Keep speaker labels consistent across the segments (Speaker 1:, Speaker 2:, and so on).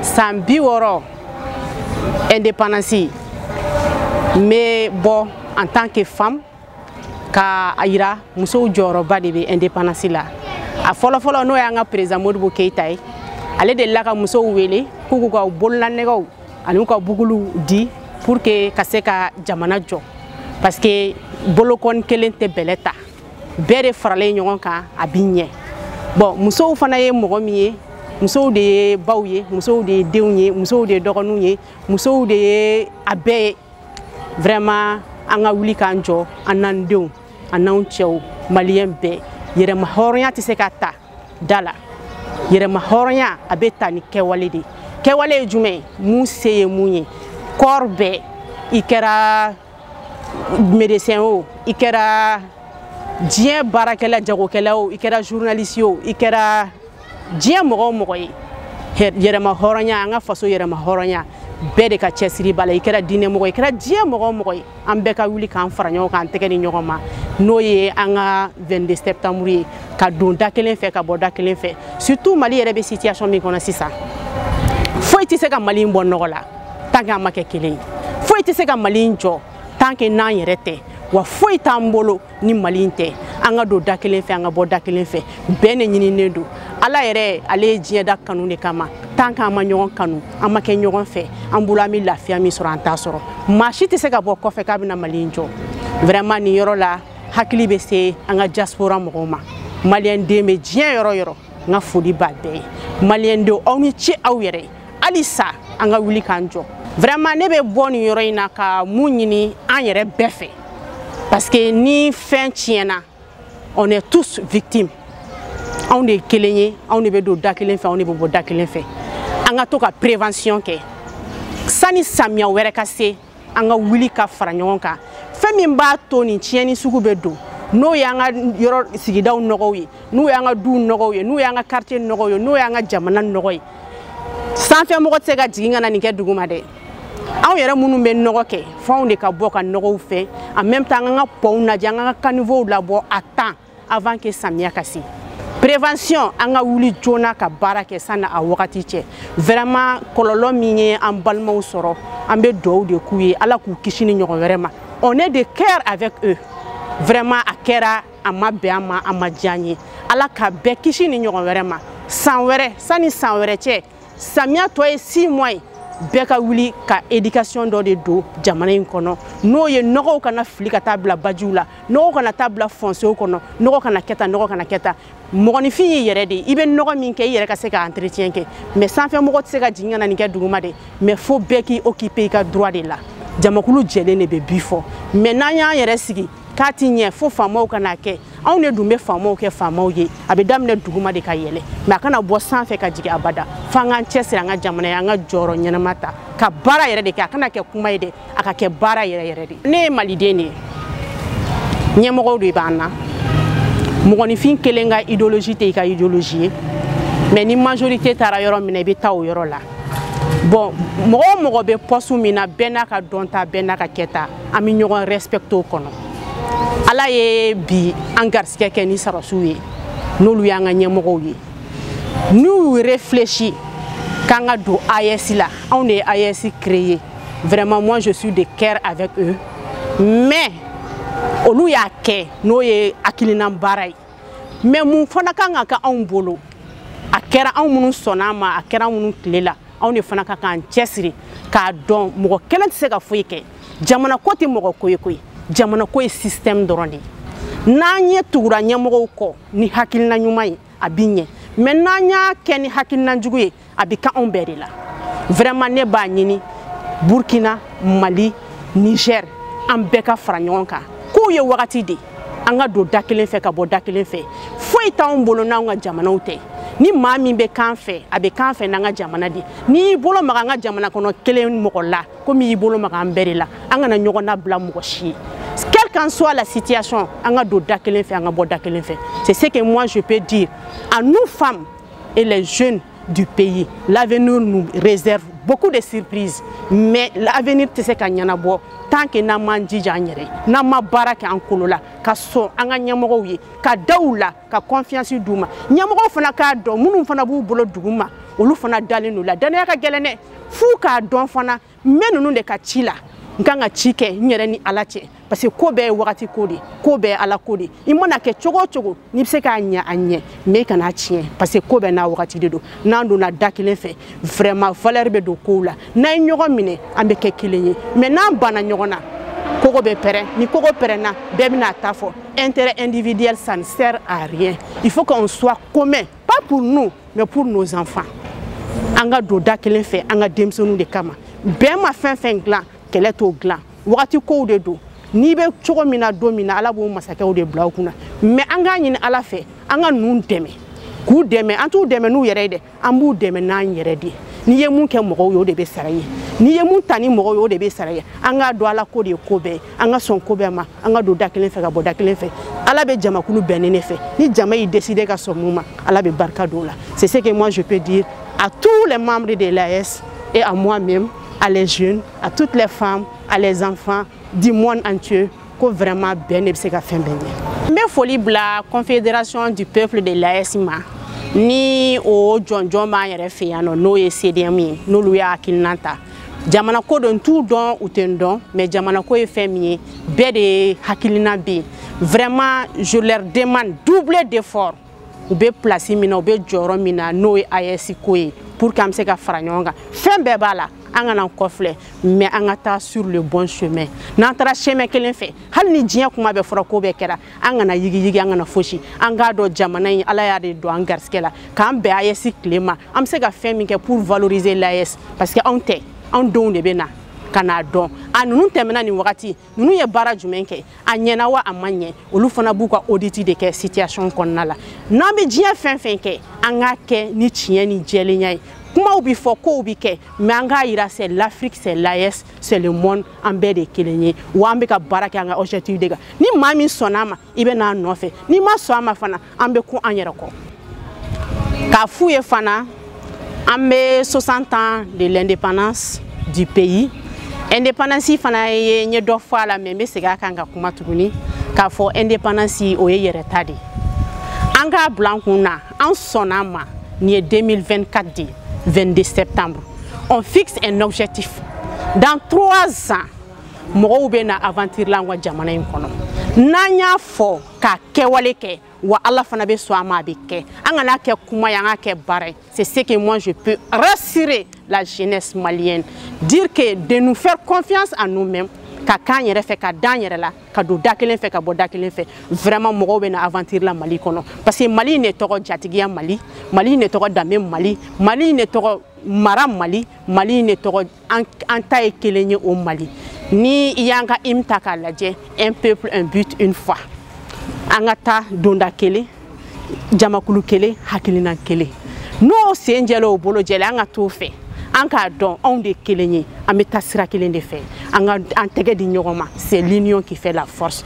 Speaker 1: San 60 indépendance, n bɛ bɔ en tant que femme ka a yira musow jɔyɔrɔba de bɛ indépendance la. A fɔlɔfɔlɔ, n'o y'an ka président Modibo Keyita ye, ale delila ka musow wele k'u k'u ka bololanɛgɛw ani u ka buguluw di pour que ka se ka jamana jɔ, parce que bolokɔni kelen tɛ bɛlɛ ta, bɛɛ de faralen ɲɔgɔn kan a bi ɲɛ. Bon, musow fana ye mɔgɔ min ye, musow de ye baw ye, musow de ye denw ye, musow de ye dɔgɔninw ye, musow de ye a bɛɛ ye. Vraiment, an ka wuli k'an jɔ, an n'an denw, an n'anw cɛw, maliyɛn bɛɛ. Yɛrɛma hɔrɔnya tɛ se ka ta da la, yɛrɛma hɔrɔnya a bɛ ta ni kɛwale de. Kɛwale ye jumɛn ye? Mun se ye mun ye? Kɔɔri bɛɛ, i kɛra médecin o, i kɛra diɲɛ baarakɛla jagokɛla o, i kɛra journaliste o, i kɛra diɲɛ mɔgɔ o mɔgɔ ye, yɛrɛma hɔrɔnya, an ka faso yɛrɛma hɔrɔnya, bɛɛ de ka cɛsiri b'a la. I kɛra diinɛ mɔgɔ ye, i kɛra diɲɛ mɔgɔ o mɔgɔ ye, an bɛɛ ka wuli k'an fara ɲɔgɔn kan, an tɛgɛ di ɲɔgɔn ma, n'o ye an ka 22 septembre ye, ka don da kelen fɛ, ka bɔ da kelen fɛ. Surtout Mali yɛrɛ bɛ situation min kɔnɔ sisan, foyi tɛ se ka Mali in bɔ nɔgɔ la tant que an ma kɛ kelen ye. Foyi tɛ se ka Mali in jɔ tant que n'an yɛrɛ tɛ. Wa foyi t'an bolo ni Mali in tɛ. An ka don da kelen fɛ, an ka bɔ da kelen fɛ, bɛn de ɲininen don. Ala yɛrɛ, ale ye diɲɛ da kanu de kama. Tant que an ma ɲɔgɔn kanu, an ma kɛ ɲɔgɔn fɛ, an bolo an bɛ lafiya min sɔrɔ, an t'a sɔrɔ. Maa si tɛ se ka bɔ kɔfɛ k'a bɛna Mali in jɔ. Vraiment, nin yɔrɔ la, hakili bɛ se an ka diaspora mɔgɔw ma. Maliyɛn den bɛ diɲɛ yɔrɔ yɔrɔ, n ka foli b'a bɛɛ ye. Maliyɛn denw, aw ni ce aw yɛrɛ ye. Halisa an ka wuli k'an jɔ. Vraiment, ne bɛ bɔ nin yɔrɔ in na ka mun ɲini an yɛrɛ bɛɛ fɛ? Parce que ni fɛn tiɲɛna, on est tous victimes. Anw de ye kelen ye, anw de bɛ don da kelen fɛ, anw de bɛ bɔ da kelen fɛ. An ka to ka prévention kɛ sani samiya wɛrɛ ka se. An ka wuli ka fara ɲɔgɔn kan. Fɛn min b'a to nin tiɲɛni sugu bɛ don, n'o y'an ka yɔrɔ sigidaw nɔgɔw ye, n'o y'an ka duw nɔgɔw ye, n'o y'an ka quartier nɔgɔw ye, n'o y'an ka jamana nɔgɔ ye, sanfɛ mɔgɔ tɛ se ka jigin ka na nin kɛ duguma dɛ. Anw yɛrɛ minnu bɛ nɔgɔ kɛ, f'anw de ka bɔ ka nɔgɔw fɛ. En même temps, an ka pɔnw lajɛ, an ka caniveaux labɔ à temps avant que samiya ka se. Prévention, an ka wuli joona ka baara kɛ sani a wagati cɛ. Vraiment, kɔlɔlɔ min ye an balimaw sɔrɔ, an bɛ dugawu de k'u ye, Ala k'u kisi ni ɲɔgɔn wɛrɛ ma. On est de cœur avec eux. Vraiment, a kɛra, a ma bɛn an ma, a ma diya an ye. Ala ka bɛɛ kisi ni ɲɔgɔn wɛrɛ ma. San wɛrɛ, sani san wɛrɛ cɛ, samiya tɔ ye 6 mois ye, bɛɛ ka wuli ka éducation dɔ de don jamana in kɔnɔ, n'o ye nɔgɔw kana fili ka taa bila bajiw la, nɔgɔw kana taa bila fossés kɔnɔ, nɔgɔ kana kɛ tan, nɔgɔ kana kɛ tan. Mɔgɔninfin y'i yɛrɛ de ye, i bɛ nɔgɔ min kɛ, i yɛrɛ ka se ka entretien kɛ. Mais sanfɛ mɔgɔ tɛ se ka jigin ka na nin kɛ duguma dɛ. Mais fo bɛɛ k'i occuper i ka droit de la. Jamakulu jɛlen de bɛ bi fɔ, mais n'an y'an yɛrɛ sigi k'a ti ɲɛ, fo faamaw ka n'a kɛ. Anw de dun bɛ faamaw kɛ faamaw ye. A bɛ daminɛ duguma de ka yɛlɛ, mais a kana bɔ sanfɛ ka jigin abada. F'an k'an cɛsiri an ka jamana ye, an ka jɔyɔrɔ ɲɛnama ta ka baara yɛrɛ de kɛ. A kana kɛ kuma ye dɛ, a ka kɛ baara yɛrɛ yɛrɛ de. Ne ye maliden de ye, ɲɛmɔgɔw de b'an na. Mɔgɔninfin kelen ka idéologie tɛ i ka idéologie ye, mais ni majorité taara yɔrɔ min na, i bɛ taa o yɔrɔ la. Bon, mɔgɔ o mɔgɔ bɛ poste min na, bɛɛ n'a ka dɔnta, bɛɛ n'a ka kɛta, an bɛ ɲɔgɔn respecte o kɔnɔ. Ala ye bi an garisɛgɛ kɛ ni sɔrɔsiw ye, n'olu y'an ka ɲɛmɔgɔw ye, n'u y'u réfléchi k'an ka don AES la, anw de ye AES créé. Vraiment, moi, je suis de cœur avec eux. Mais olu y'a kɛ n'o ye hakilina baara ye, mais mun fana kan ka kɛ anw bolo? A kɛra anw minnu sɔnna a ma, a kɛra anw minnu tile la, anw de fana ka k'an cɛsiri k'a dɔn mɔgɔ kelen tɛ se ka foyi kɛ. Jamana ko tɛ mɔgɔ ko ye koyi, jamana ko ye système dɔrɔn de ye. N'an ye tugura ɲɛmɔgɔw kɔ ni hakilina ɲuman ye, a bi ɲɛ, mais n'an y'a kɛ ni hakilina jugu ye, a bi kɛ anw bɛɛ de la. Vraiment, ne b'a ɲini Burkina, Mali, Niger, an bɛɛ ka fara ɲɔgɔn kan k'u ye wagati de an ka don da kelen fɛ, ka bɔ da kelen fɛ. Foyi t'anw bolo n'anw ka jamanaw tɛ. Ni maa min bɛ kan fɛ, a bɛ kan fɛ n'an ka jamana de. N'i y'i bolo maga an ka jamana kɔnɔ kelen mɔgɔ la, komi y'i bolo maga an bɛɛ de la. An kana ɲɔgɔn labila mɔgɔ si ye, quelle qu'en soit la situation. An ka don da kelen fɛ, an ka bɔ da kelen fɛ. C'est ce que moi je peux dire à nous femmes et les jeunes du pays. L'avenir nous réserve beaucoup de surprises, mais l'avenir tɛ se ka ɲɛnabɔ tant que n'an m'an jija an yɛrɛ ye, n'an ma baara kɛ an kolo la, ka sɔn an ka ɲɛmɔgɔw ye, ka da u la, ka confiance d'u ma. Ɲɛmɔgɔw fana k'a dɔn minnu fana b'u bolo dugu ma, Olu fana dalen don la. Danaya ka gɛlɛn dɛ. F'u k'a dɔn fana n bɛ ninnu de ka ci la. N kan ka ci kɛ n yɛrɛ ni Ala cɛ. Parce que ko bɛɛ ye wagati ko de, ko bɛɛ ye Ala ko de. I mana kɛ cogo o cogo, n'i bɛ se k'a ɲɛ a ɲɛ, mais i kana tiɲɛ. Parce que ko bɛɛ n'a wagati de don. N'an donna da kelen fɛ, vraiment valeur bɛ don kow la. N'an ye ɲɔgɔn minɛ, an bɛ kɛ kelen ye. Mais n'an banna ɲɔgɔn na, kogo bɛ pɛrɛn. Ni kogo pɛrɛnna, bɛɛ bɛna ta fɔ. Intérêt individuel, ça ne sert à rien. Il faut qu'on soit commun, pas pour nous, mais pour nos enfants. An ka don da kelen fɛ, an ka denmisɛnninw de kama. Bɛn ma fɛn fɛn dilan, kɛlɛ t'o dilan. Wagati kow de don. N'i bɛ cogo min na don min na, Ala b'o masakɛw de bila u kunna. Mais an k'a ɲini Ala fɛ, an ka ninnu dɛmɛ, k'u dɛmɛ. An t'u dɛmɛ n'u yɛrɛ ye dɛ, an b'u dɛmɛ n'an yɛrɛ de ye. N'i ye mun kɛ mɔgɔw ye, o de bɛ sara i ye. N'i ye mun ta ni mɔgɔw ye, o de bɛ sara i ye. An k'a dɔn Ala ko de ye ko bɛɛ ye. An ka sɔn ko bɛɛ ma, an ka don da kelen fɛ ka bɔ da kelen fɛ. Ala bɛ jamakulu bɛnnen de fɛ. Ni jama y'i décider ka sɔn mun ma, Ala bɛ barika don o la. C'est ce que moi je peux dire à tous les membres de l'AES et à moi-même, à les jeunes, à toutes les femmes, à les enfants du monde entier, ko vraiment bɛn de bɛ se ka fɛn bɛɛ ɲɛ. N bɛ foli bila Confédération du peuple de l'AES ma, ni o jɔnjɔn b'an yɛrɛ fɛ yan nɔ, n'o ye CDM ye, n'olu y'a hakilina ta. Jamana ko don, n t'u dɔn, u tɛ n dɔn, mais jamana ko ye fɛn min ye, bɛɛ de hakilina bɛ yen. Vraiment, je leur demande doubler d'efforts. U bɛ place min na, u bɛ jɔyɔrɔ min na, n'o ye AES ko ye, pour que an bɛ se ka fara ɲɔgɔn kan. Fɛn bɛɛ b'a la, an kana kɔfilɛ, mais an ka taa sur le bon chemin. N'an taara chemin kelen fɛ, hali ni diɲɛ kuma bɛɛ fɔra, ko bɛɛ kɛra, an kana yigiyigi, an kana fosi. An k'a dɔn jamana in, Ala y'a de don an garisɛgɛ la k'an bɛn AES tile ma. An bɛ se ka fɛn min kɛ pour valoriser l'AES, parce que anw tɛ, anw denw de bɛ na ka n'a dɔn a ninnu tɛmɛna nin wagati ninnu ye baara jumɛn kɛ, a ɲɛna wa a ma ɲɛ. Olu fana b'u ka audit de kɛ situation kɔnɔna la. N'an bɛ diɲɛ fɛn fɛn kɛ, an k'a kɛ ni tiɲɛ ni jɛlenya ye. Kumaw bi fɔ, kow bi kɛ, mais an k'a yira, c'est l'Afrique, c'est l'AES, c'est le monde, an bɛɛ de ye kelen ye. Wa an bɛ ka baara kɛ an ka objectif de kan. Ni maa min sɔnna a ma, i bɛ n'a nɔfɛ. N'i ma sɔn a ma fana, an bɛ kun an yɛrɛ kɔ. K'a f'u ye fana, an bɛ 60 ans de l'indépendance du pays. Indépendance fana ye, n ye dɔ fɔ a la, mais n bɛ segin a kan ka kuma tuguni k'a fɔ indépendance, o ye yɛrɛta de ye. An k'a bila an kun na, an sɔnna a ma. Nin ye 2024 de ye, 22 septembre. On fixe un objectif. Dans 3 ans, mɔgɔw bɛ na aventure la an ka jamana in kɔnɔ. N'an y'a fɔ k'a kɛwale kɛ, wa Ala fana bɛ sɔn a ma, a bɛ kɛ. An kana kɛ kuma ye, an k'a kɛ baara ye. C'est ce que moi je peux rassurer la jeunesse malienne, dire que de nous faire confiance à nous-mêmes, ka k'an yɛrɛ fɛ, ka d'an yɛrɛ la, ka don da kelen fɛ, ka bɔ da kelen fɛ. Vraiment, mɔgɔw bɛ na aventure la Mali kɔnɔ, parce que Mali in de tɔgɔ jatigiya Mali, Mali in de tɔgɔ danbe Mali, Mali in de tɔgɔ mara Mali, Mali in de tɔgɔ an ta ye kelen ye o Mali. Ni i y'an ka hymne ta k'a lajɛ, un peuple, un but, une foi. An ka taa donda kelen, jamakulu kelen, hakilina kelen, n'o sen jɛlen, o bolo jɛlen, an ka t'o fɛ. An k'a dɔn anw de kelen ye, an bɛ taa sira kelen de fɛ, an ka an tɛgɛ di ɲɔgɔn ma. C'est l'union qui fait la force.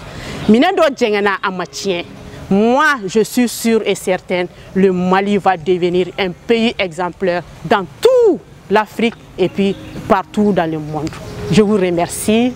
Speaker 1: Minɛn dɔ jɛngɛnna, a ma tiɲɛ. Moi, je suis sûr et certain, le Mali va devenir un pays exemplaire dans toute l'Afrique et puis partout dans le monde. Je vous remercie.